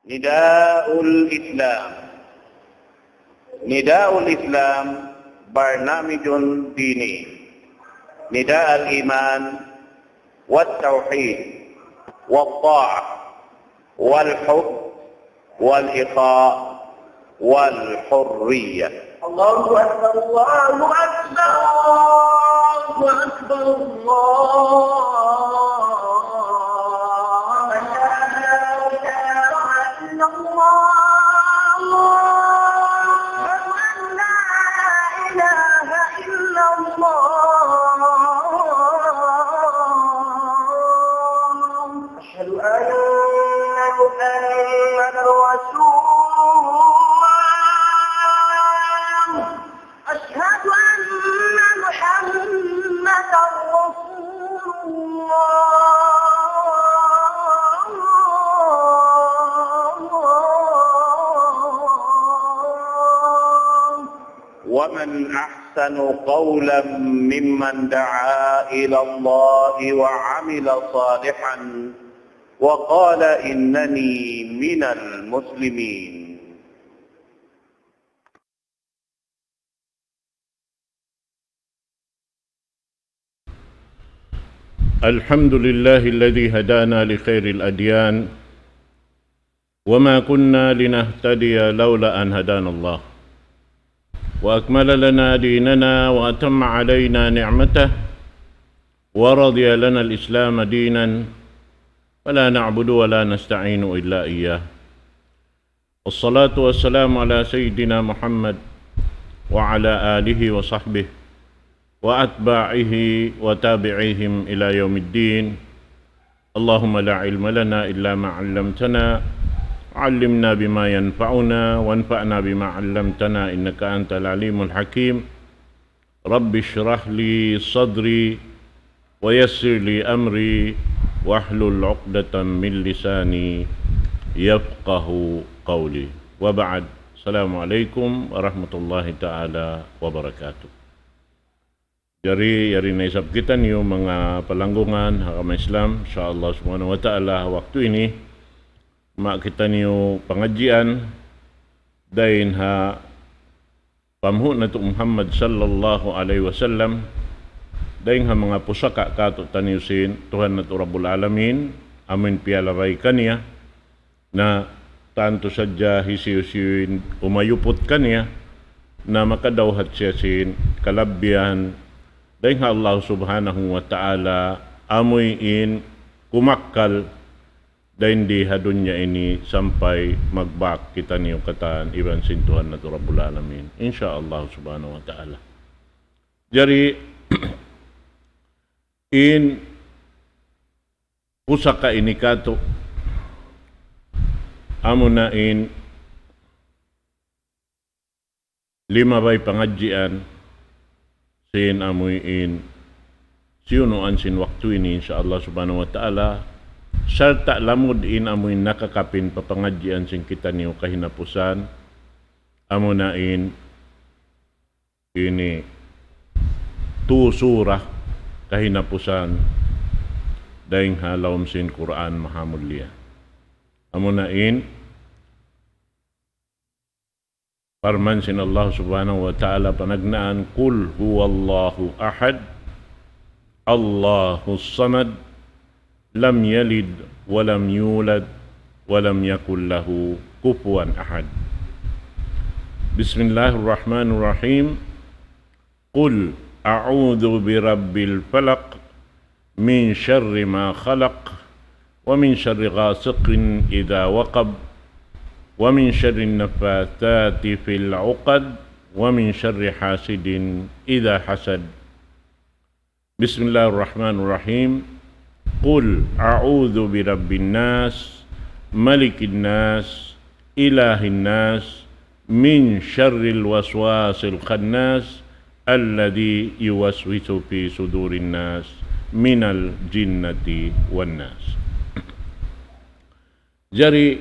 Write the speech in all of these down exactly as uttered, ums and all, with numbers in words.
نداء الإسلام. نداء الإسلام برنامج ديني. نداء الإيمان والتوحيد والطاعة والحب والإخاء والحرية. الله أكبر، الله أكبر، الله أكبر، الله أكبر. أشهد أن لا إله إلا الله. أشهد أن لا إله إلا الله. أشهد أن محمدا رسول الله. أشهد أن محمدا رسول الله. ومن أحسن قولا ممن دعا إلى الله وعمل صالحا وقال إنني من المسلمين. الحمد لله الذي هدانا لخير الأديان، وما كنا لنهتدي لولا أن هدانا الله، وأكمل لنا ديننا، وأتم علينا نعمته، ورضي لنا الإسلام دينا، ولا نعبد ولا نستعين إلا إياه. والصلاة والسلام على سيدنا محمد وعلى آله وصحبه وأتباعه وتابعيهم إلى يوم الدين. اللهم لا علم لنا إلا ما علمتنا، وعلمنا بما ينفعنا، وانفعنا بما علمتنا، إنك أنت العليم الحكيم. رب اشرح لي صدري ويسر لي أمري واحلل عقدة من لساني يفقه قولي. وبعد. السلام عليكم ورحمة الله تعالى وبركاته. Jari, yari na isab kitaniyu manga palanggungan ha agama Islam, insya Allah subhanahu wa ta'ala, waktu ini, ma kitaniyu pangadjian, dayn ha panghu' natu' Muhammad sallallahu alayhi wasallam, dayn ha manga pusaka' kātu'niyu sin Tuhan natu' Rabbul Alamin, amuin piyalabay kaniya, na tantu sadja hisiyu-siyu in umayuput kaniya, na makadawhat siya sin kalabbihan, dayn ha Allah subhanahu wa ta'ala, amuin kumakkal, dayn di ha dunya ini sampay magbak kitaniyu katan iban sin Tuhan natu' Rabbul Alamin. Insya Allah subhanahu wa ta'ala. Jari, in pusaka' ini kātu', amuna in limabay pangadjian sin amuin siyunuan sin waktu ini, insya Allah subhanahu wa ta'ala, sarta' lamud in amuin nakakapin pa pangadjian sin kitaniyu kahinapusan, amuna in ini tu surah kahinapusan dayn ha lawm sin Qur'an Mahamulliya. Amuna in parman sin Allah subhanahu wa ta'ala panagnaan, قل هو الله أحد، الله الصمد، لم يلد ولم يولد، ولم يكن له كفوا أحد. بسم الله الرحمن الرحيم. قل أعوذ برب الفلق، من شر ما خلق، ومن شر غاسق إذا وقب، ومن شر النفاثات في العقد، ومن شر حاسد إذا حسد. بسم الله الرحمن الرحيم. قل أعوذ برب الناس، ملك الناس، إله الناس، من شر الوسواس الخناس، الذي يوسوس في صدور الناس، من الجنة والناس. Jari,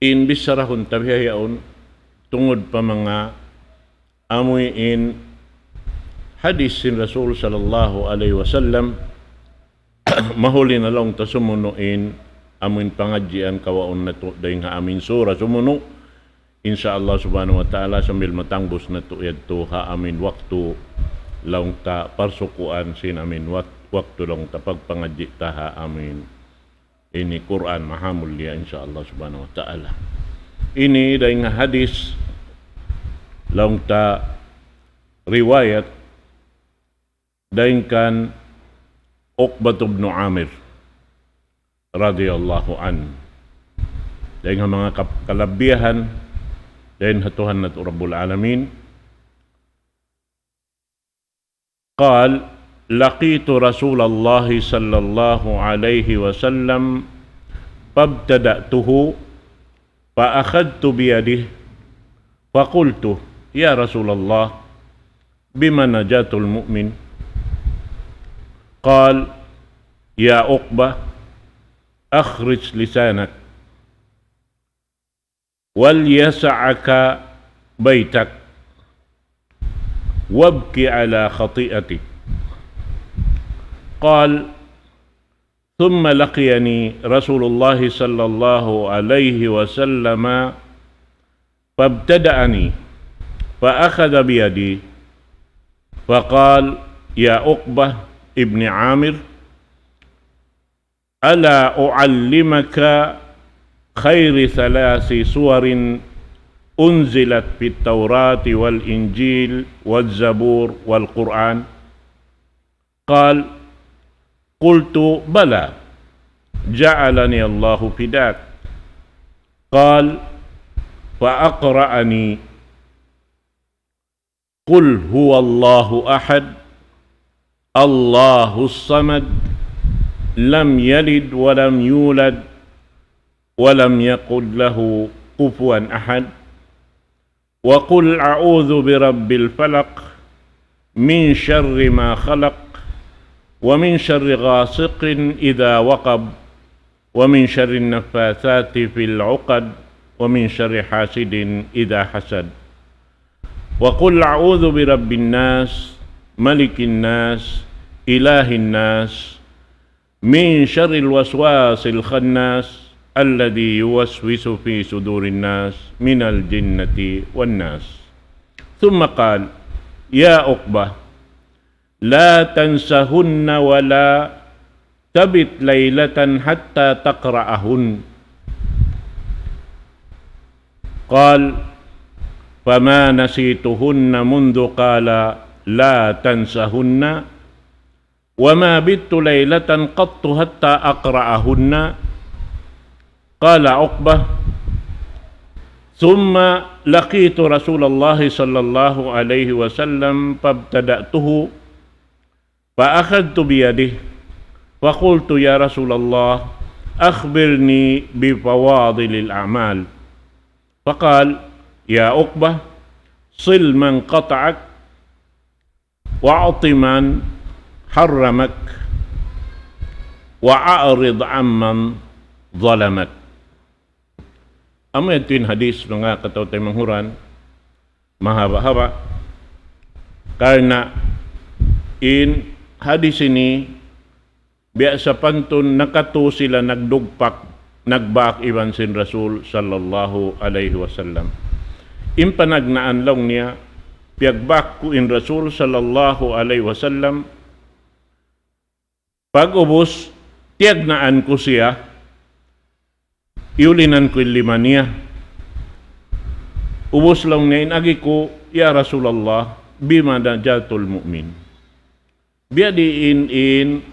in bichara kun ta bihaun tungud pa manga amuin hadith sin Rasul sallallahu alayhi wasallam, mahuli na laung ta sumunu' in amuin pangadjian kawaun natu' dayn ha amuin sura sumunu'. Insya Allah subhanahu wa ta'ala, sambil matangbus natu' yadtu ha amuin waktu, laung ta parsukuan sin amuin wak-, waktu laung ta pagpangadji' ta ha amuin ini Qur'an mahamulliya, insya Allah subhanahu wa ta'ala. Ini dayn ha hadis, laung ta riwayat dayn kan Uqbah ibn Amir radiyallahu anhu. Dayn ha manga kap-, kalabihan dayn ha Tuhan natu' Rabbul Alamin. قال: لقيت رسول الله صلى الله عليه وسلم فابتدأته فأخذت بيده فقلت: يا رسول الله، بم نجاة المؤمن؟ قال: يا عقبة، أخرج لسانك، وليسعك بيتك، وابك على خطيئتك. قال: ثم لقيني رسول الله صلى الله عليه وسلم فابتدأني فأخذ بيدي فقال: يا عقبة ابن عامر، ألا أعلمك خير ثلاث سور أنزلت في التوراة والإنجيل والزبور والقرآن؟ قال: قلت: بلى، جعلني الله فداك. قال: فأقرأني: قل هو الله أحد، الله الصمد، لم يلد ولم يولد، ولم يكن له كفوا أحد، وقل أعوذ برب الفلق، من شر ما خلق، ومن شر غاسق إذا وقب، ومن شر النفاثات في العقد، ومن شر حاسد إذا حسد. وقل أعوذ برب الناس، ملك الناس، إله الناس، من شر الوسواس الخناس، الذي يوسوس في صدور الناس، من الجنة والناس. ثم قال: يا عقبة، لا تنسهن ولا تبت ليلة حتى تقرأهن. قال: فما نسيتهن منذ قال: لا تنسهن، وما بت ليلة قط حتى أقرأهن. قال عقبة: ثم لقيت رسول الله صلى الله عليه وسلم فابتدأته فأخذت بيده فقلت: يا رسول الله، أخبرني بفواضل الأعمال. فقال: يا عقبة، صل من قطعك، وأعط من حرمك، وأعرض عمن ظلمك. Amu yadtu in hadis, manga kataw-taymanghuran, mahaba'-haba'. Karna' in hadis ini, biya' sapantun nakatu sila nagdugpak, nagbak iban sin Rasul sallallahu alayhi wasallam. In panagnaan laung niya, piyagbak ku in Rasul sallallahu alayhi wasallam, pag'ubus, tiyagnaan ku siya, iyulinan ku in lima niya. Ubus laung niya in agi ku, "Ya Rasulullah, bima najatul mu'min?" Biya' diin in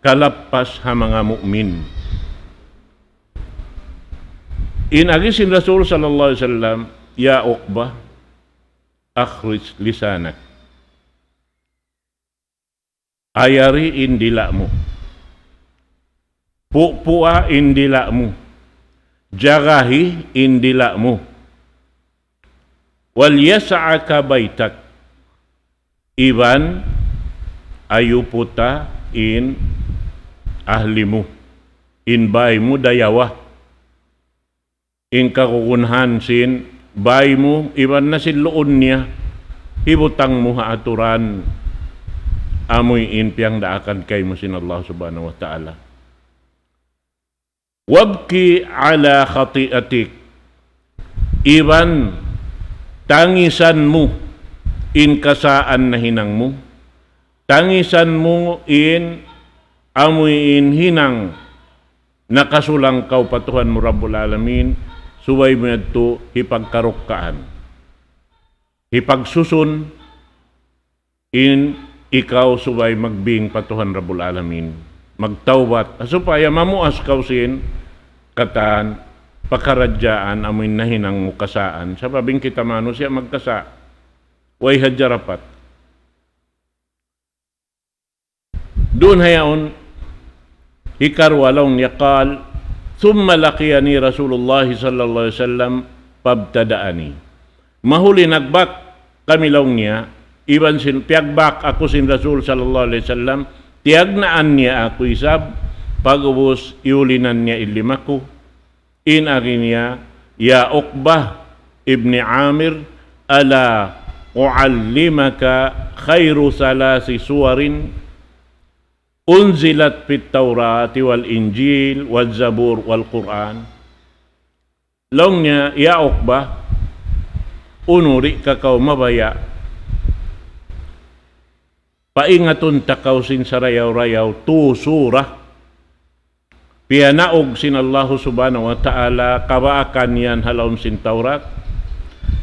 kalappas ha manga mu'min? In agi sin Rasul sallallahu alayhi wasallam, "Ya Uqbah, akhrij lisanak." Ayari in dila' mu. Pu'pu'a in dila' mu. Jagahi in dila' mu. Wal yas'aka baytak. Iban ayuputa in ahli mu. In bāy mu dayawa. In kagunahan sin bāy mu, iban na sin luun niya, hibutang mu ha aturan, amuin piyangdaakan kaymu sin Allah Subhanahu wa Ta'ala. وابك على خطيئتك. Iban tangisan mu in kasaan nahinang mu. Tangisan mu in amuin hinang nakasulang kaw pa Tuhan mu Rabbul Alamin, subay mu yadtu hipagkarukkaan. Hipagsusun in ikaw subay magbing pa Tuhan Rabbul Alamin. Magtawbat. Supaya mamuas kaw sin katan pakaradjaan amuin nahinang mu kasaan. Sabab in kita manusiya' magkasa'. Way hadja dapat. Duun ha yaun, hikaruwa laung niya, قال: ثم لقيني رسول الله صلى الله عليه وسلم فابتدأني. Mahuli nagbak kami laung niya, iban sin piyagbak aku sin Rasul sallallahu alayhi wasallam, tiyagnaan niya aku isab, pag'ubus iyulinan niya in lima ku. In agi niya, يا عقبة بن عامر، ألا أعلمك خير ثلاث سور أنزلت في التوراة والإنجيل والزبور والقرآن؟ Laung niya, "Ya Uqbah, unu di' ka kaw mabaya'? Paingatun ta kaw sin sarayaw-rayaw tu sura piyanaug sin Allahu Subhanahu wa Ta'ala, kabaakan yan ha lawm sin Tawrat,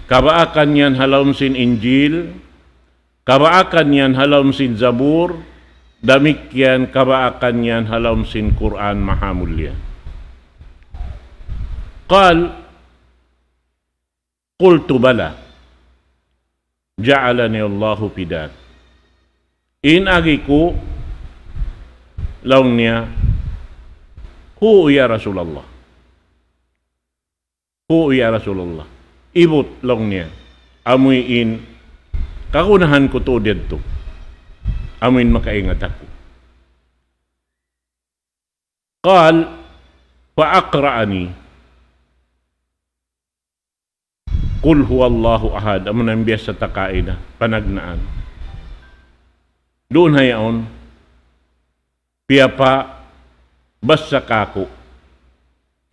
kabaakan yan ha lawm sin Injil, kabaakan yan ha lawm sin Zabur, damikkiyan kabaakan yan ha lawm sin Qur'an Mahamulliya." قال: قلت: بلى، جعلني الله فداك. In agi ku, laung niya, "Huu, ya Rasulullah. Huu, ya Rasulullah. Ibut," laung niya, "amuin kagunahan ku tuud yadtu. Amuin makaingat aku." قال: فأقرأني قل هو الله أحد. Amu na in biyasa ta kaina, panagnaan. Duun ha yaun, piyapabasa kāku'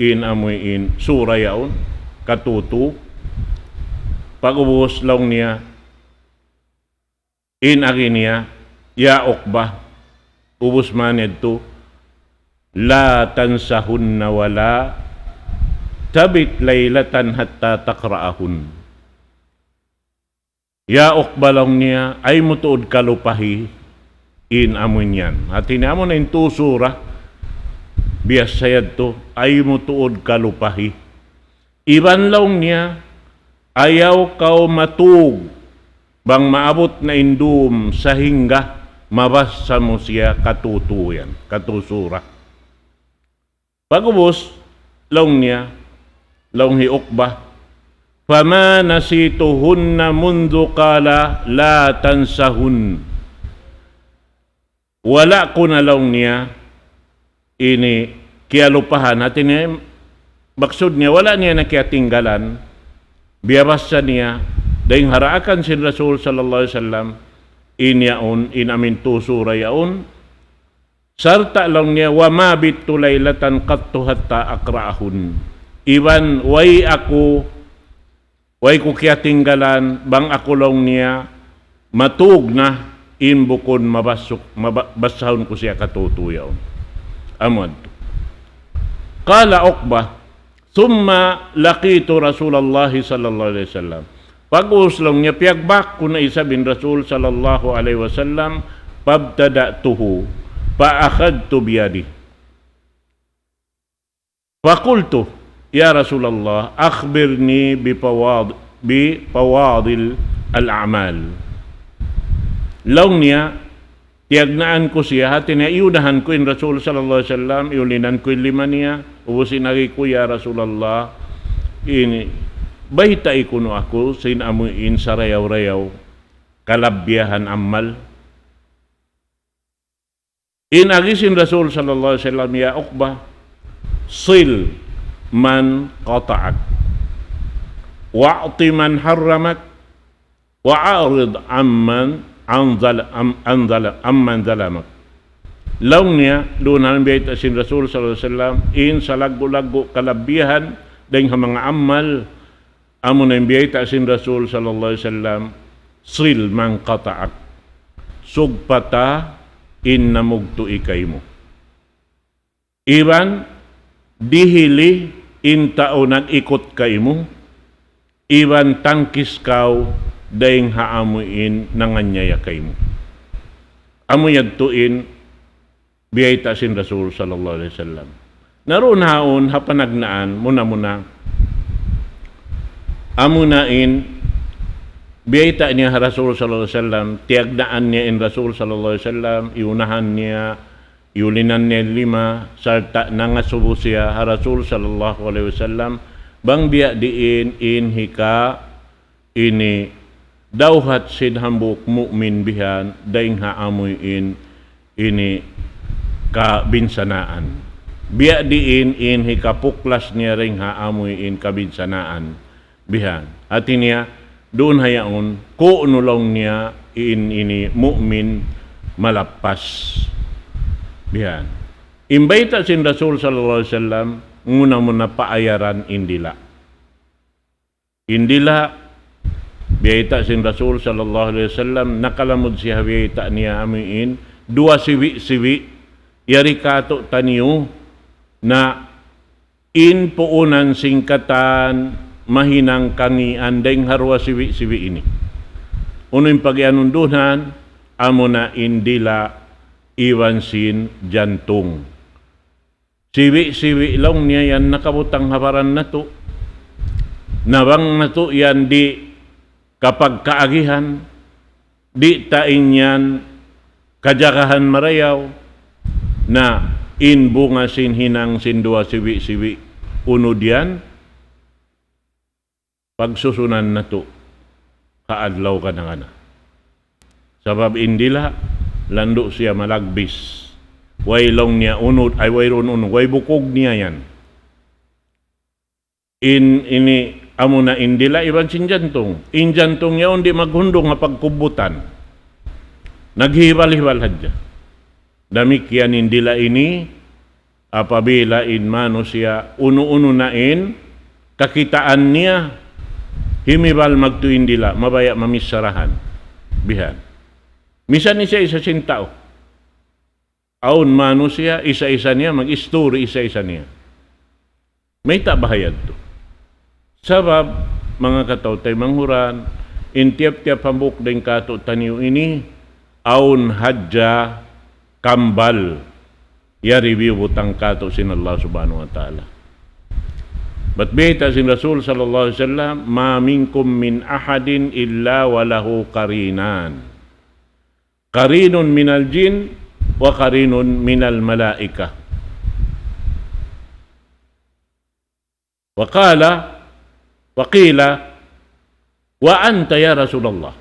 in amuin sura yaun, katu tu. Pag'ubus laung niya, in agi niya, "Ya Uqbah," ubus mayan yadtu, "لا تنسهن ولا تبت ليلة حتى تقرأهن." "Ya Uqbah," laung niya, "ayaw mu tuud kalupahi in amuin yan." Hati niya amu na in tu sura, biyasa yadtu, "Ayaw mu tuud kalupahi." Iban laung niya, ayaw kaw matug bang maabut na in dum sahingga mabasa mu siya katu tu yan, katu sura. Pag'ubus, laung niya, laung hi Uqbah, فما نسيتهن منذ قال لا تنسهن. Wala' ku na, laung niya, ini kiyalupahan. Hati niya, maksud niya, wala' niya na kiyatinggalan. Biyabasa niya, dayng ha daakan sin Rasul sallallahu alayhi wasallam, in yaun, in amuin tu sura yaun. Sarta' laung niya, وما بت ليلة قط حتى أقرأهن. Iban, way aku Way ku kiyatinggalan, bang aku laung niya, matug na in bukun mabasuk, maba-, basahun ku siya katu tu yaun. Amu yadtu. قال عقبة: ثم لقيت رسول الله صلى الله عليه وسلم. Pag'ubus laung niya, piyagbak ku na isab in Rasul sallallahu alayhi wasallam, فابتدأته، فأخذت بيده. فقلت: يا رسول الله، أخبرني بفواض-، بفواضل الأعمال. Laung niya, tiyagnaan ku siya, hati niya, iyunahan ku in Rasul sallallahu alayhi wasallam, iyulinan ku in lima niya, ubus in agi ku, "Ya Rasulullah, ini, baytai kunu' aku, sin amuin sarayaw-rayaw, kalabbiyahan amal." In agi sin Rasul sallallahu alayhi wasallam, "يا عقبة، صل من قطعك، وأعط من حرمك، وأعرض عمن، عن ظل-، عم-، عن ظل-، عمن ظلمك." Laung niya, duun na in biyayta' sin Rasul sallallahu alayhi wasallam, in salaggu'-laggu' kalabihan, dayn ha manga amal, amuna in biyayta' sin Rasul sallallahu alayhi wasallam, صل من قطعك. Sugpata in namugtu'i kaymu. Iban dihili in tau nag-ikut kaymu, iban tangkis kaw dayn ha amuin nanganiyaya kaymu. Amu yadtu in biyayta' sin Rasul sallallahu alayhi wasallam. Na duun ha yaun ha panagnaan, muna-muna. Amuna in biyayta' niya ha Rasul sallallahu alayhi wasallam, tiyagnaan niya in Rasul sallallahu alayhi wasallam, iyunahan niya, iyulinan niya lima, sarta' nangasubu siya ha Rasul sallallahu alayhi wasallam, bang biya' diin in hika ini dawhat sin hambuuk mu'min bihan, dayn ha amuin ini kabinsanaan. Biya' diin in hikapuklas niya dayn ha amuin kabinsanaan bihan. Hati niya, duun ha yaun, ku'nu laung niya in ini mu'min malappas. Bihan. In bayta' sin Rasul sallallahu alayhi wasallam, muna-muna paayaran in dila'. In dila', biyayta' sin Rasul sallallahu alayhi wasallam, nakalamud siya biyayta' niya amuin, duwa sibi'-sibi', yari kātu'niyu na in puunan sin katan mahinang kangīan dayn ha duwa sibi'-sibi' ini. Unu in pagiyanun duun, amuna in dila' iban sin jantung. Sibi'-sibi' laung niya yan nakabutang ha baran natu'. Na bang natu' yan di' kapagkaagihan, di' ta in yan kajagahan marayaw, na in bunga sin hinang sin duwa sibi'-sibi' unud yan, pagsusunan natu' ha adlaw kana-kana. Sabab in dila', landu' siya malagbis. Way laung niya unud, ay wayruun unud, way bukug niya yan. In, ini, amuna in dila' iban sin jantung. In jantung yaun di' maghundung ha pagkubbutan. Naghihibal-hibal hadja. Damikkiyan in dila' ini, apabila in manusiya' unu-unu na in kakitaan niya, himibal magtuy in dila', mabaya' mamissarahan. Bihan. Misan isa-isa sin tau. Awn manusiya', isa-isa niya, mag-isturi isa-isa niya. Mayta' baha' yadtu? Sabab, manga kataw-taymanghuran, in tiyap-tiyap hambuuk dayn kātu'niyu ini, awn hadja kambal, yari biyubutang kātu' sin Allah Subhanahu wa Ta'ala. Bat bayta' sin Rasul sallallahu alayhi wasallam, ما منكم من أحد إلا وله قرينان. قرين من الجن وقرين من الملائكة. وقال، وقيل، وأنت يا رسول الله؟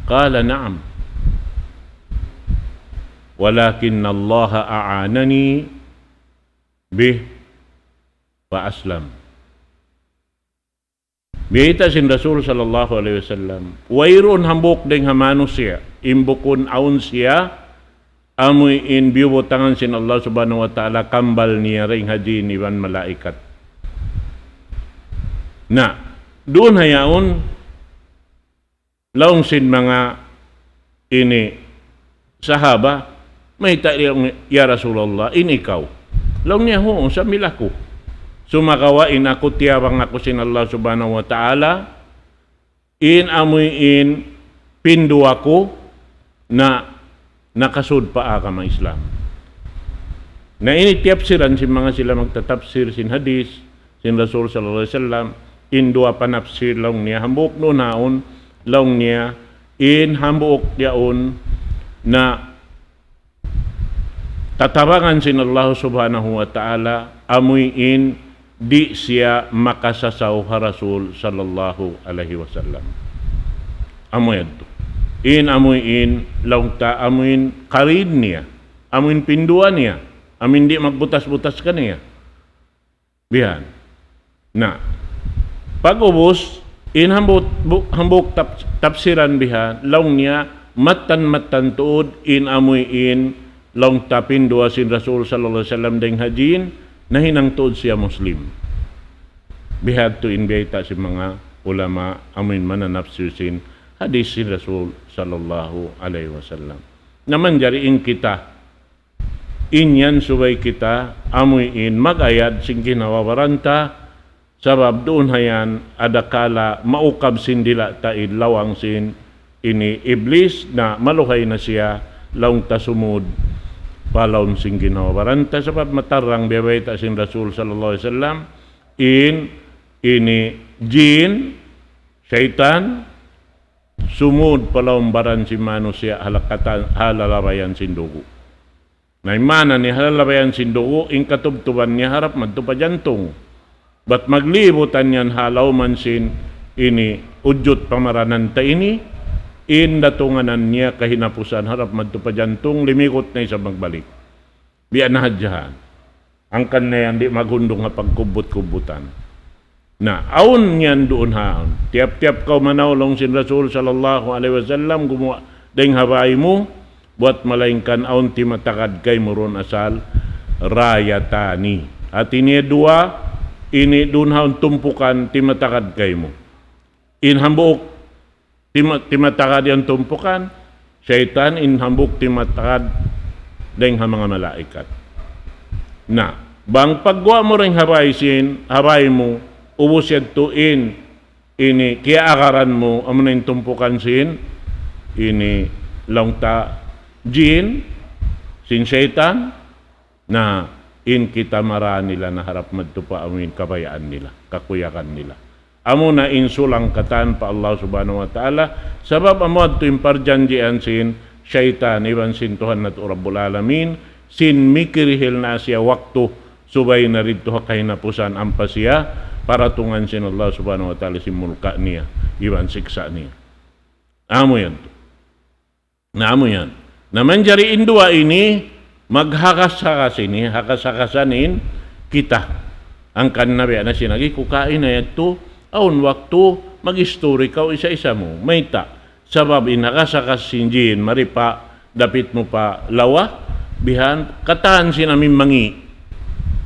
قال، نعم، ولكن الله أعانني به فأسلم. Biyayta' sin Rasul sallallahu alayhi wasallam, wayruun hambuuk dayn ha manusiya', in bukun awn siya, amuin biyubutangan sin Allah Subhanahu wa Ta'ala kambal niya dayn ha jin iban malaikat. Na, duun ha yaun, laung sin manga ini sahaba, mayta' laung, "Ya Rasulullah, in ikaw?" Laung niya, "Huun, sambil aku. Sumagawa' in aku tiyabang aku sin Allah Subhanahu wa Ta'ala, in amuin pinduwa ku na nakasud pa agama Islam." Na ini tiyapsiran sin manga sila magtatapsir sin hadis, sin Rasul sallallahu alayhi wasallam, in duwa panapsir laung niya, hambuuk duun ha yaun laung niya, in hambuuk yaun na tatabangan sin Allah Subhanahu wa Ta'ala, amuin di' siya makasasaw ha Rasul sallallahu alayhi wasallam. Amu yadtu. In amuin laung ta amuin qarin niya, amuin pinduwa niya, amuin di' magbutas-butas kaniya. Bihan. Na, pag'ubus, in hambuuk, bu-, hambuuk tap-, tapsiran bihan, laung niya, mattan-mattan tuud in amuin laung ta pinduwa sin Rasul sallallahu alayhi wasallam dayng ha jin, nahinang tuud siya Muslim. Bihadtu in biyayta' sin manga ulama amuin mananapsir sin hadith sin Rasul sallallahu alayhi wasallam. Na manjari in kita, in yan subay kita amuin mag-ayad sin ginhawa-baran ta, sabab duun ha yan adakala maukab sin dila' ta in lawang sin ini Iblis, na maluhay na siya laung ta sumud pa lawm sin ginhawa-baran ta, sabab matarrang biya' bayta' sin Rasul sallallahu alayhi wasallam, in ini jin, saytan, sumud pa lawm baran sin manusiya' ha lakatan, ha lalabayan sin dugu'. Na in maana niya ha lalabayan sin dugu', in katubtuban niya harap madtu pa jantung. Bat maglibutan yan ha lawman sin ini ujut pamaranan ta ini, in datunganan niya kahinapusan harap madtu pa jantung, limigut na isab magbalik. Biya' na hadja yan. Hangkan na yan di' maghundung ha pagkubbut-kubbutan. Na, awn yan duun haun. Tiyap-tiyap kaw manaw laung sin Rasul sallallahu alayhi wasallam gumuwa' dayng ha bāy mu, buwat malaingkan awn timatagad kaymu duun asal rayatani. Hāti niya duwa, ini duun haun tumpukan timatagad kaymu. In hambuuk tima-, timatagad yan tumpukan, saytan, in hambuuk timatagad dayng ha manga malaikat. Na, bang pagguwa' mu dayng ha bāy sin, ha bāy mu, ubus yadtu in, ini, kiyaagaran mu, amuna in tumpukan sin, ini, laung ta, jin, sin saytan, na in kita marayaw nila na harap madtu pa amuin kabayaan nila, kakuyagan nila. Amuna in sulang katan pa Allah Subhanahu wa Ta'ala, sabab amu yadtu in parjanjian sin saytan iban sin Tuhan natu' Rabbul Alamin, sin mikirihil na siya waktu subay na didtu ha kahinapusan ampa siya paratungan sin Allah Subhanahu wa Ta'ala sin mulka' niya, iban siksa' niya. Amu yadtu. Na, amu yan. Na, manjari in duwa ini, maghakas-hakas ini, hakas-hakasan in kita. Hangkan na biya' na sin agi ku kaina yadtu, awn waktu mag-isturi kaw isa-isa mu. Mayta'? Sabab in hakas-hakas sin jin, mari pa dapit mu pa lawa, bihan, katan sin amuin mangi'.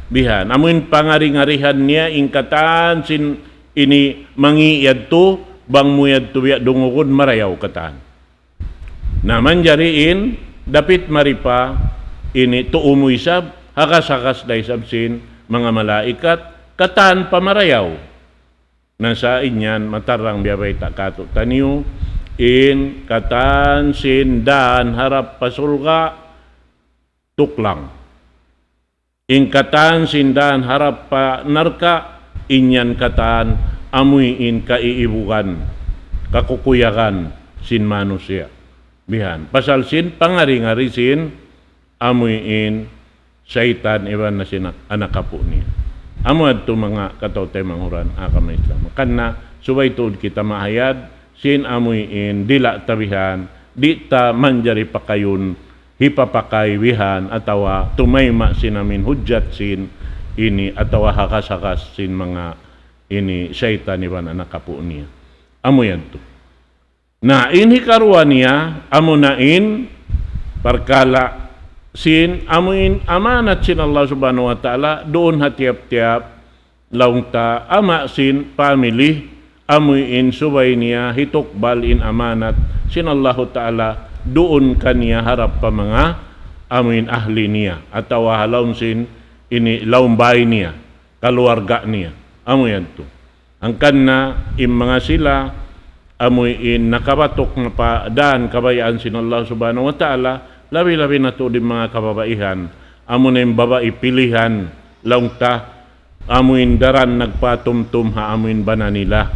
Bihan, amuin pangari-ngarihan niya, in katan sin ini mangi' yadtu, bang mu yadtu biya' dungugun, marayaw katan. Na, manjari in, dapit mari pa, ini tuu mu isab, hakas-hakas da isab sin manga malaikat, katan pa marayaw. Na sa' in yan, matarrang biya' bayta' kātu'niyu, in katan sin dān harap pa surga', tuklang. In katan sin dān harap pa narka', in yan katan amuin kaiibugan, kakukuyagan sin manusiya'. Bihan. Pasal sin pangari-ngari sin amuin saytan iban na sin anak apu' niya. Amu yadtu manga kataw-taymanghuran agama Islam. Karna' subay tuud kita maayad sin amuin dila' ta bihan, di' ta manjari pakayun hipapakay bihan atawa tumayma' sin amuin hujjat sin ini atawa hakas-hakas sin manga ini saytan iban anak apu' niya. Amu yadtu. Na, in hikaruwa niya, amuna in parkala' sin amuin amanat sin Allah Subhanahu wa Ta'ala, duun ha tiyap-tiyap laung ta ama' sin family, amuin subay niya hitukbal in amanat sin Allahu Ta'ala duun kaniya harap pa manga amuin ahli niya, atawa ha lawm sin ini lawm bāy niya, kaluwarga niya. Amu yadtu. Hangkan na in manga sila, amuin nakabatuk na pa dān kabayaan sin Allah Subhanahu wa Ta'ala, labi-labi na tuud in manga kababaihan, amuna in babai pilihan, laung ta, amuin daran nagpatumtum ha amuin bana nila.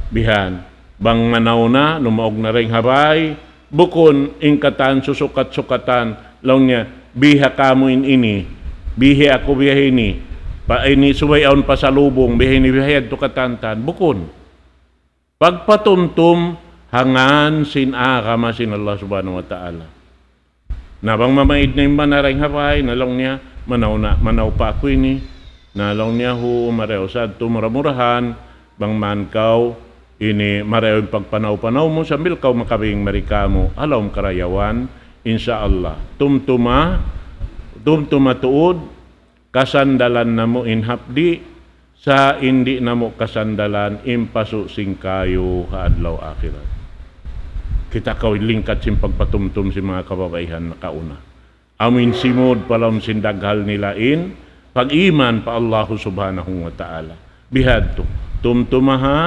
Bihan, bang manaw na, numaug na dayng ha bāy, bukun in katan susukat-sukatan, laung niya, biha kamu in ini, bihi aku biha ini, pa ini subay awn pasalubung, biha ini biha yadtu katantan. Bukun. Pagpatumtum ha ngān sin agama sin Allah Subhanahu wa Ta'ala. Na bang mamaid na in bana dayng ha bāy, na laung niya, manaw na, manaw pa aku ini. Na laung niya, hu, marayaw sa yadtu, mura-murahan, bang man kaw, ini marayaw in pagpanaw-panaw mu sambil kaw makabing mari kāmu' ha lawm karayawan, insya Allah. Tumtuma, tumtuma tuud, kasandalan namu' in hapdi', sa' in di' namu' kasandalan in pasu' sin kayu ha adlaw akhirat. Kita' kaw in lingkat sin pagpatumtum sin manga kababaihan nakauna. Amu in simud pa lawm sin daghal nila in pag-iman pa Allahu Subhanahu wa Ta'ala. Bihadtu, tumtuma ha,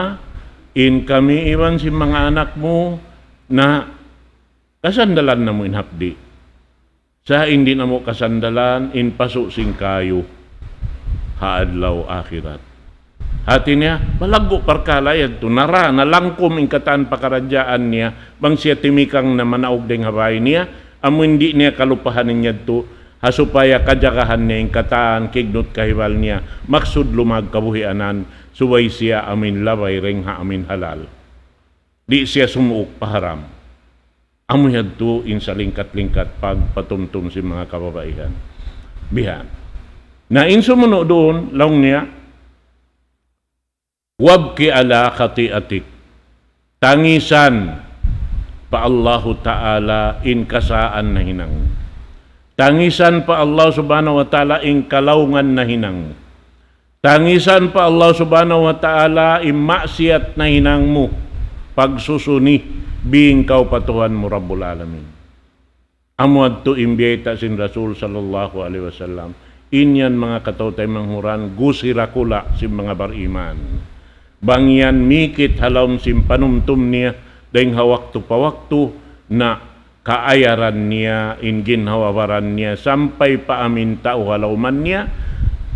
in kami iban sin manga anak mu na kasandalan namu' in hapdi'. Sa' in di' namu' kasandalan in pasu' sin kayu ha adlaw akhirat. Hati niya, malaggu' parkala' yadtu, nara, nalangkum in katan pakaradjaan niya, bang siya timikang na manaug dayn ha bāy niya, amu in di' niya kalupahan in yadtu, ha supaya kajagahan niya in katan kignut kahibal niya, maksud lumag kabuhianan, subay siya amu in labay dayn ha amu in halal. Di' siya sumuuk pa haram. Amu yadtu in salingkat-lingkat pagpatumtum sin manga kababaihan. Bihan. Na in sumunu' duun, laung niya, وابك على خطيئتك. Tangisan pa Allahu Ta'ala in kasaan nahinang mu. Tangisan pa Allah Subhanahu wa Ta'ala in kalaungan nahinang mu. Tangisan pa Allah Subhanahu wa Ta'ala in maksiyat nahinang mu. Pagsusuni, bing kaw pa Tuhan mu Rabbul Alamin. Amu yadtu in biyayta' sin Rasul sallallahu alayhi wasallam. In yan manga kataw-taymanghuran, gusi dakula' sin manga bariman. Bang yan mikit ha lawm sin panumtum niya, dayn ha waktu pa waktu, na kaayaran niya, in ginhawa-baran niya, sampay pa amu in tau ha lawman niya,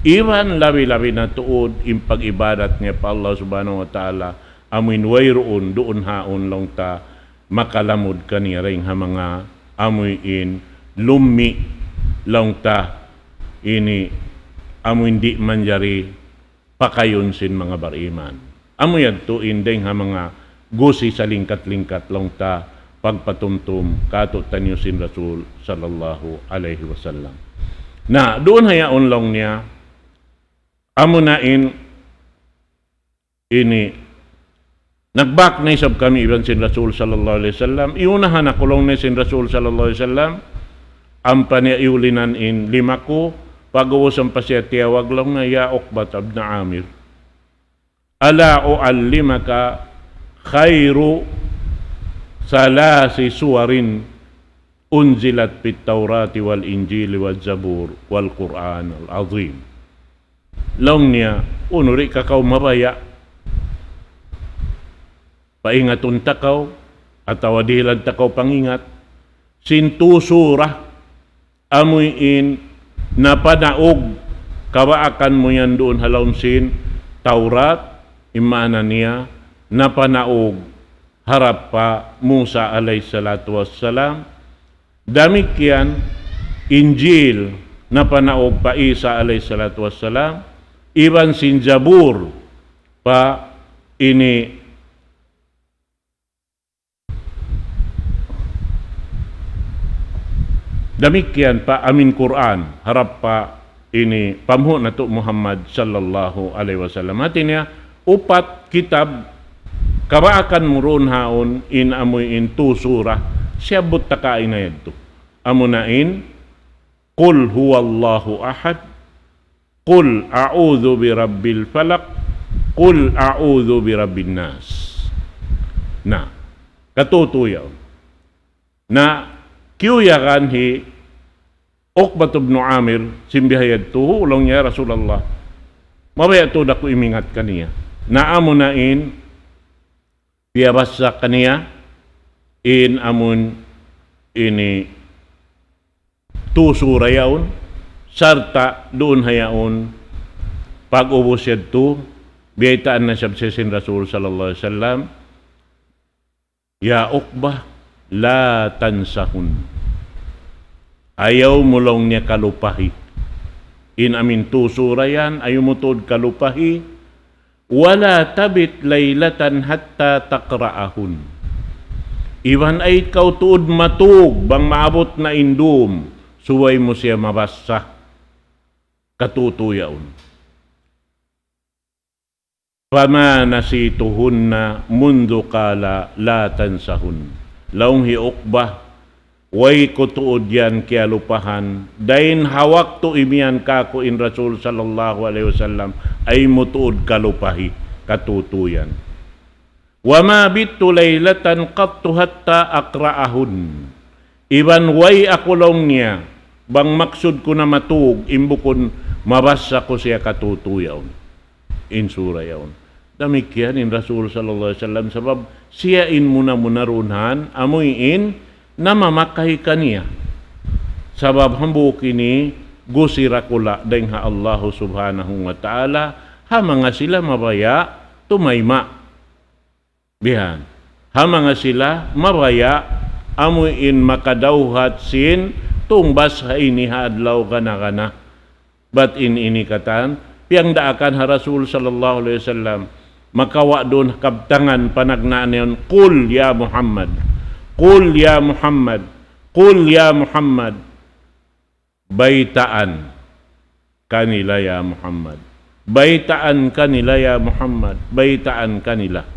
iban labi-labi na tuud in pag-ibadat niya pa Allah Subhanahu wa Ta'ala, amu in wayruun, duun haun laung ta, makalamud kaniya dayn ha manga amu in lummi' laung ta ini amu in di' manjari pakayun sin manga bariman. Amu yadtu in dayn ha manga gusi salingkat-lingkat laung ta pagpatumtum kātu'niyu sin Rasul sallallahu alayhi wasallam. Na, duun ha yaun laung niya, amu na in ini, nagbak na isab kami iban sin Rasul sallallahu alayhi wasallam. Iyunahan aku laung niya sin Rasul sallallahu alayhi wasallam. Ampa niya iyulinan in lima ku, pag'ubus ampa siya tiyawag laung niya, يا عقبة بن عامر، ألا أعلمك خير ثلاث سور أنزلت في التوراة والإنجيل والزبور والقرآن العظيم. Laung niya, unu di' ka kaw mabaya'? Paingatun ta kaw, atawa dihilan ta kaw pangingat. Sin tū sura, amu in napanaug, kabaakan mu yan duun ha lawm sin Tawrat, in maana niya, napanaug harap pa Musa alayhi salatu wassalam. Damikkiyan Injil napanaug pa Isa alayhi salatu wassalam, iban sin Zabur pa ini. Damikkiyan pa amin Qur'an, harap pa ini pamhu' natu' Muhammad sallallahu alayhi wasallam. Hati niya, upat kitab kabaakan mu duun haun in amu in tū sura, siyabbut ta kaina yadtu. Amuna in, قل هو الله أحد، قل أعوذ برب الفلق، قل أعوذ برب الناس. Na, katū-tū yaun. Na, kiyuyagan hi Uqbat ibn Amir, sin biha yadtu, laung niya, "Ya Rasulullah, mabaya' tuud aku imingat kaniya." Na amuna in, piyabassa kaniya, in amun ini tū sura yaun, sarta' duun ha yaun, pag'ubus yadtu, biyaytaan na isab siya sin Rasul sallallahu alayhi wasallam, "Ya Uqbah, la tansahun." Ayaw mu laung niya kalupahi. In amin tū sura yan, ayaw mu tuud kalupahi. "Wa la tabit laylatan hatta taqra'ahun." Iban ayaw kaw tuud matug bang maabut na in dum, subay mu siya mabassa. Katū-tū yaun. فما نسيتهن منذ قال لا تنسهن. Laung hi Uqbah, way ku tuud yan kiyalupahan, dayn ha waktu imiyan kāku' in Rasul sallallahu alayhi wasallam, ayaw mu tuud kalupahi, katutuyan. وما بت ليلة قط حتى أقرأهن. Iban way aku laung niya, bang maksud ku na matug, in bukun mabassa ku siya katutu yaun. In sura yaun. Damikkiyan in Rasul sallallahu alayhi wasallam, sabab siya in muna-muna runhan, amuin namamakay kaniya. Sabab hambuuk ini gusi dakula' dayn ha Allahu subhanahu wa ta'ala, ha manga sila mabaya' tumayma'. Bihan. Ha manga sila mabaya' amuin makadawhat sin tungbas ha ini ha adlaw gana-gana. Bat in ini katan, piyagdaakan ha Rasul sallallahu alayhi wasallam, makawa' duun kabtangan panagnaan yaun, قل يا محمد، قل يا محمد، قل يا محمد. Baytaan kanila ya Muhammad. Baytaan kanila ya Muhammad. Baytaan kanila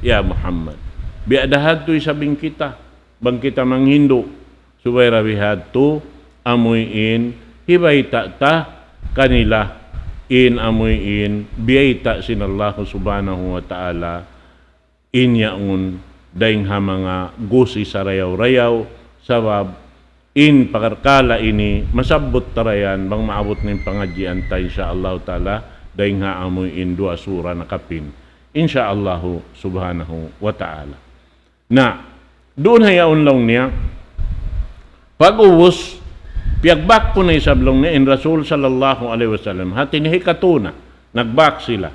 ya Muhammad. Biya' da hadtu isab in kita, bang kita manghindu', subay da bihadtu, amuin hibayta' ta kanila in amuin biyayta' sin Allahu subhanahu wa ta'ala, in yaun dayn ha manga gusi sarayaw-rayaw, sabab in parkala' ini masabbut ta da yan bang maabut in pangadjian ta, insya Allah ta'ala, dayn ha amuin duwa sura nakapin, insya Allahu subhanahu wa ta'ala. Na, duun ha yaun laung niya, pag'ubus, piyagbak ku na isab laung niya in Rasul sallallahu alayhi wasallam. Hati niya hikatu na, nagbak sila.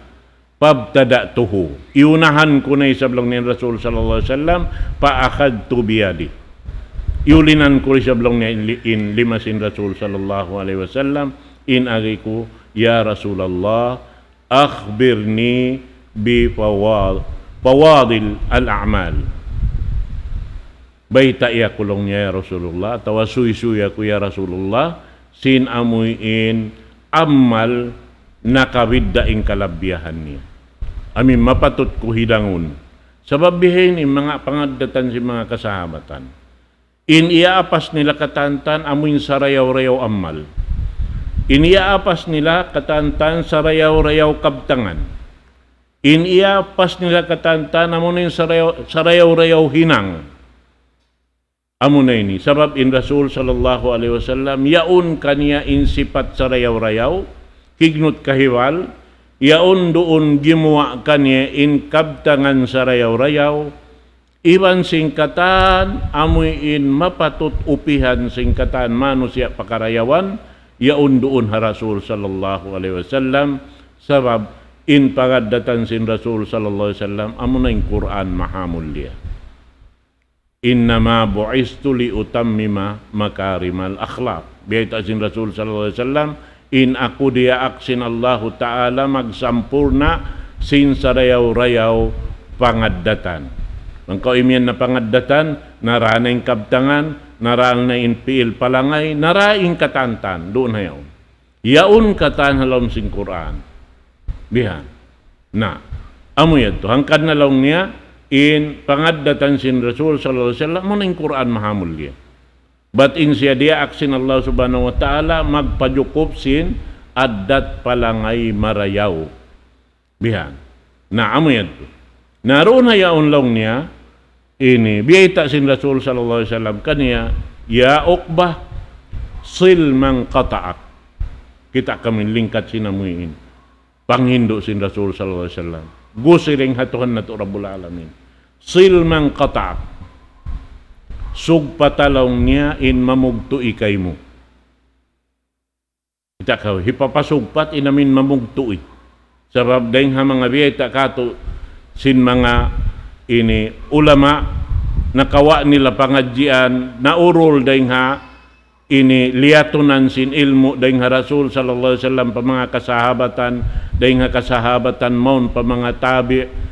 فابتدأته. Iyunahan ku na isab laung niya in Rasul sallallahu alayhi wasallam, فأخذت بيده. Iyulinan ku isab laung niya in li-, in lima sin Rasul sallallahu alayhi wasallam, in agi ku, يا رسول الله، أخبرني بفوا-، فواضل الأعمال. Baytai aku laung niya ya Rasulullah, atawa suysuy aku ya Rasulullah, sin amuin amal nakabidda' in kalabbiyahan niya. Amuin mapatut ku hidangun. Sabab bihaini in manga pangaddatan sin manga kasahabatan. In iyaapas nila katantan amuin sarayaw-rayaw amal. In iyaapas nila katantan sarayaw-rayaw kabtangan. In iyaapas nila katantan amuin sarayaw-, sarayaw-rayaw hinang. Amuna ini, sabab in Rasul sallallahu alayhi wasallam, yaun kaniya in sipat sarayaw-rayaw, kignut kahibal, yaun duun gimuwa' kaniya in kabtangan sarayaw-rayaw, iban sin katan, amuin mapatut upihan sin katan manusiya' pakarayawan, yaun duun ha Rasul sallallahu alayhi wasallam, sabab in pangaddatan sin Rasul sallallahu alayhi wasallam, amuna in Qur'an mahamulliya. إنما بعثت لأتمم مكارم الأخلاق. Biyayta' sin Rasul sallallahu alayhi wasallam, in aku diyaak sin Allahu Ta'ala magsampurna' sin sarayaw-rayaw pangaddatan. Bang kaw imiyan na pangaddatan, nara na in kabtangan, nara na in piil palangay, nara in katantan, duun ha yaun. Yaun katan ha lawm sin Qur'an. Bihan. Na, amu yadtu. Hangkan na laung niya, in pangaddatan sin Rasul sallallahu alayhi wasallam, amu na in Qur'an mahamulliya. Bat in siya diyaak sin Allah subhanahu wa ta'ala, magpajukup sin addat palangay marayaw. Bihan. Na, amu yadtu. Na, duun ha yaun laung niya, ini, biyayta' sin Rasul sallallahu alayhi wasallam kaniya, يا عقبة، صل من قطعك. Kita' kami lingkat sin amuin. Panghindu' sin Rasul sallallahu alayhi wasallam. Gusi dayn ha Tuhan natu' Rabbul Alamin. صل من قطعك. Sugpata laung niya in mamugtu'i kaymu. Kita' kaw, hipapasugpat in amuin mamugtu'i. Sabab dayn ha manga biyayta' katu' sin manga ini ulama, nakawa' nila pangadjian, naurul dayn ha ini liyatunan sin ilmu' dayn ha Rasul sallallahu alayhi wasallam pa manga kasahabatan, dayn ha kasahabatan mawn pa manga tabi',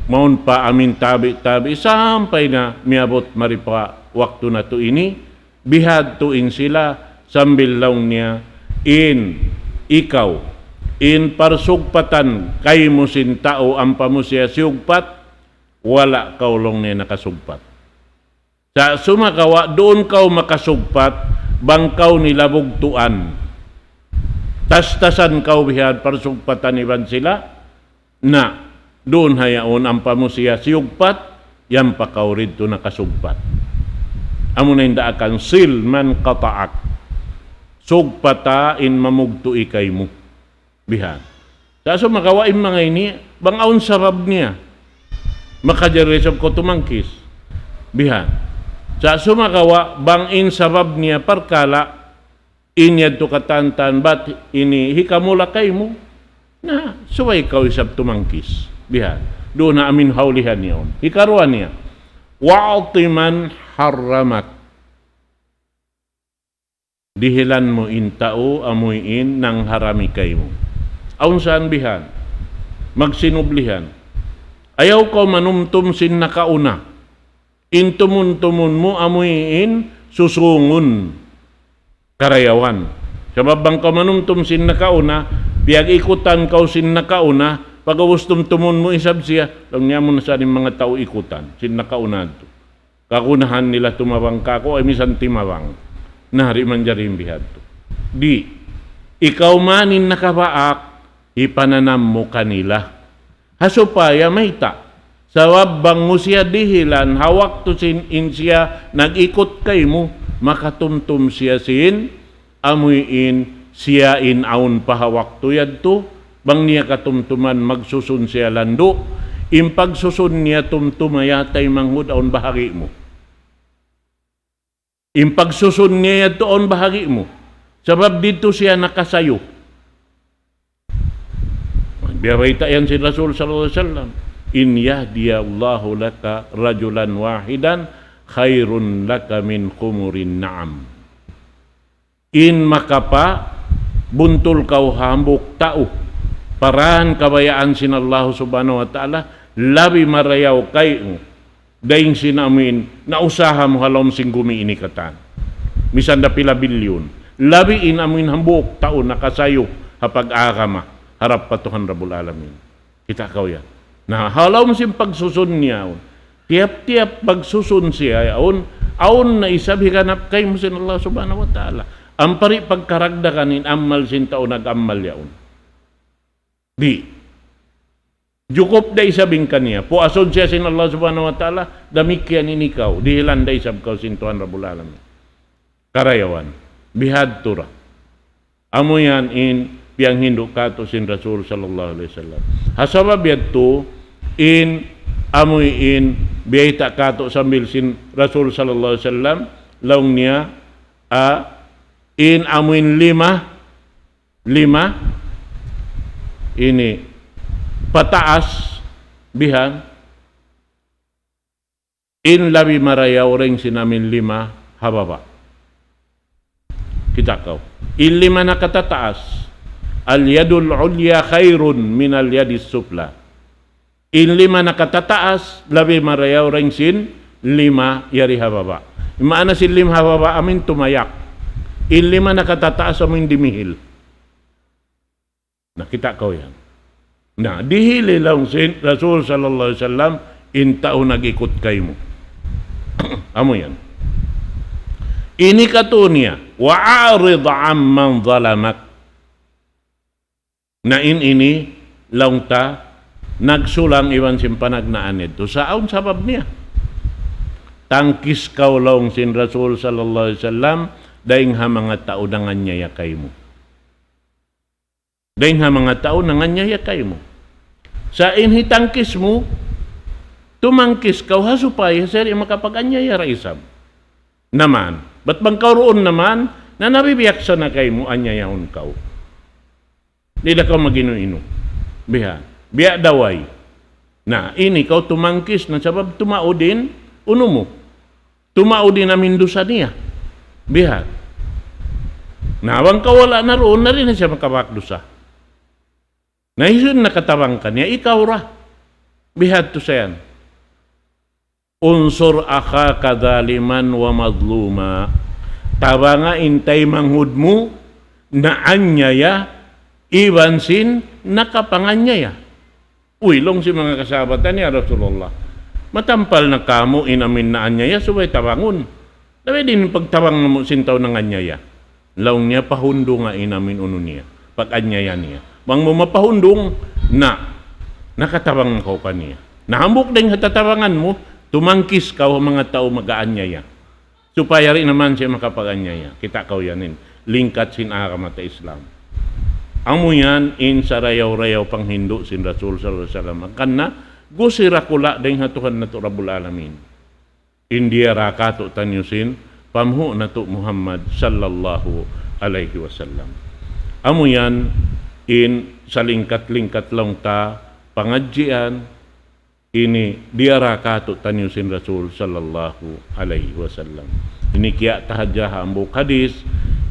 mawn pa amuin tabi', tabi', sampay na miyabut mari pa waktu natu' ini, bihadtu in sila sambil laung niya in ikaw in parsugpatan kaymu sin tau ampa mu siya siyugpat, wala' kaw laung niya nakasugpat. Sa' sumagawa' duun kaw makasugpat, bang kaw nila bugtuan. Tastasan kaw bihan parsugpatan iban sila, na duun ha yaun ampa mu siya siyugpat, yan pa kaw didtu nakasugpat. Amu na in daakan sil man qata'ak. Sugpata in mamugtu' kaymu. Bihan. Sa' sumagawa' in manga ini, bang awn sabab niya. Makajari isab kaw tumangkis. Bihan. Sa' sumagawa' bang in sabab niya parkala', in yadtu katantan, bat ini hikamula kaymu. Na, subay kaw isab tumangkis. Bihan. Duun na amin hawlihan yaun. Hikaruwa niya. Wa'ti man harramak. Dihilan mu in tau amuin nangharami kaymu. Awn saan bihan. Magsinublihan. Ayaw kaw manumtum sin nakauna. In tumun-tumun mu amuin susungun karayawan. Sabab bang kaw manumtum sin nakauna, piyag-ikutan kaw sin nakauna, pag'ubus tumtumun mu isab siya, laung niya amu na saan in manga tau ikutan, sin nakauna tu. Kagunahan nila tumabang kāku', ay misan timabang. Na, di' manjari in bihadtu. Di'. Ikaw man in nakabaak, hipananam mu kanila. Ha supaya mayta'. Sabab bang mu siya dihilan, ha waktu sin in siya nag-ikut kaymu, makatumtum siya sin amuin siya in awn pa ha waktu yadtu, bang niya katumtuman magsusun siya landu', in pagsusun niya tumtuma yatay manghud awn bahagi' mu. In pagsusun niya yadtu awn bahagi' mu. Sabab didtu siya nakasayu. Biya' bayta' yan sin Rasul sallallahu alayhi wasallam, إن يهدي الله لك رجلا واحدا خير لك من حمر النعم. In makapa buntul kaw hambuuk tau, pa dān kabayaan sin Allah Subhanahu wa Ta'ala, labi marayaw kaymu dayn sin amuin nausaha mu ha lawm sin gumi ini katan. Misan da pila bilyun. Labi in amuin hambuuk tau nakasayu ha pag-agama harap pa Tuhan Rabbul Alamin. Kita' kaw yan. Na, ha lawm sin pagsusun niya yaun. Tiyap-tiyap pagsusun siya yaun, awn na isab higanap kaymu sin Allah Subhanahu wa Ta'ala. Ampa di' pagkaragdagan in amal sin tau nag-amal yaun. Di'. Jukup da isab in kaniya. Puasun siya sin Allah Subhanahu wa Ta'ala, damikkiyan in ikaw. Dihilan da isab kaw sin Tuhan Rabbul Alamin. Karayawan. Bihadtu ra. Amu yan in piyanghindu' kātu' sin Rasul sallallahu alayhi wasallam. Ha sabab yadtu in amu in biyayta' kātu' sambil sin Rasul sallallahu alayhi wasallam, laung niya, a, in amu in lima, lima, ini pataas bihan, in labi marayaw dayn sin amuin lima ha baba'. Kita' kaw. In lima nakatataas. اليد العليا خير من اليد السفلى. In lima nakatataas, labi marayaw dayn sin lima yari ha baba'. Maana sin lima ha baba', amuin tumayak. In lima nakatataas, amuin dimihil. Na, kita' kaw yan. Na, dihili laung sin Rasul sallallahu alayhi wasallam in tau nag-ikut kaymu. Amu yan. Ini katu' niya, وأعرض عمن ظلمك. Na in ini, laung ta, nagsulang iban sin panagnaan yadtu. Sa' awn sabab niya. Tangkis kaw laung sin Rasul sallallahu alayhi wasallam, dayn ha manga tau nanganiyaya kaymu. Dayn ha manga tau nanganiyaya kaymu. Sa' in hitangkis mu, tumangkis kaw ha supaya siya di' makapag-aniyaya da isab. Naman. Bat bang kaw duun naman, na nabibiyaksa na kaymu, aniyayahun kaw. Di' da kaw mag-inu-inu. Biha. Biya' da way. Na, ini kaw tumangkis na sabab tumaud in unu mu. Tumaud in amuin dusa niya. Biha'. Na, bang kaw wala' na duun, na di' na siya makabak dusa. Na, hisiyu in nakatabang kaniya, ikaw ra. Bihadtu sa yan. انصر أخاك ظالما ومظلوما. Tabanga in taymanghud mu naaniyaya iban sin nakapanganiaya. Uy, laung sin manga kasahabatan, "Ya Rasulullah, matampal na kamu in amin naaniaya, subay tabangun. Dayn di' in pagtabang namu' sin tau nanganiaya." Laung niya, "Pahundunga in amin unu niya, pag-aniaya niya. Bang mu mapahundung, na, nakatabang na kaw kaniya. Na hambuuk dayn ha tatabangan mu, tumangkis kaw ha manga tau mag-aniaya. Supaya di' na man siya makapag-aniaya." Kita' kaw yan in lingkat sin agama ta Islam. Amu yan in sarayaw-rayaw panghindu' sin Rasul sallallahu alayhi wasallam. Hangkan na, gusi dakula' dayn ha Tuhan natu' Rabbul Alamin in diyara kātu'niyu sin panghu' natu' Muhammad sallallahu alayhi wasallam. Amu yan in salingkat-lingkat laung ta pangadjian, ini diyara kātu'niyu sin Rasul sallallahu alayhi wasallam. Ini kiya' ta hadja ha hambuuk hadis,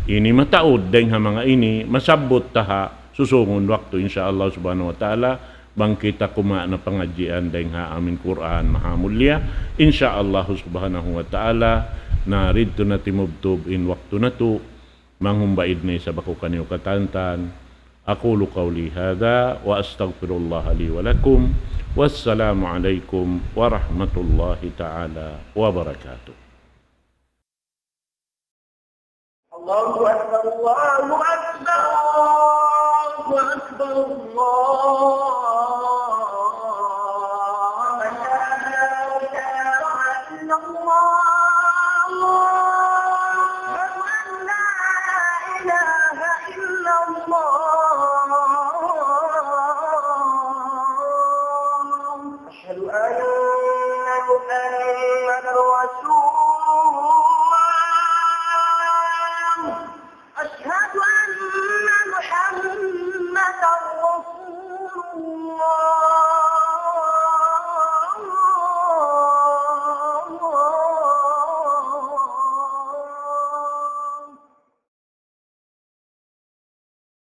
ini mataud dayn ha manga ini, masabbut ta ha susungun waktu, insya Allah subhanahu wa ta'ala, bang kita kumawa' na pangadjian dayn ha amin Qur'an maha mulia, insya Allah subhanahu wa ta'ala, na didtu na timubtub in waktu natu', manghumbaid na isab aku kaniyu katantan. أقول قولي هذا وأستغفر الله لي ولكم. والسلام عليكم ورحمة الله تعالى وبركاته. الله أكبر، الله أكبر، الله أكبر، الله أكبر. لا إله إلا الله.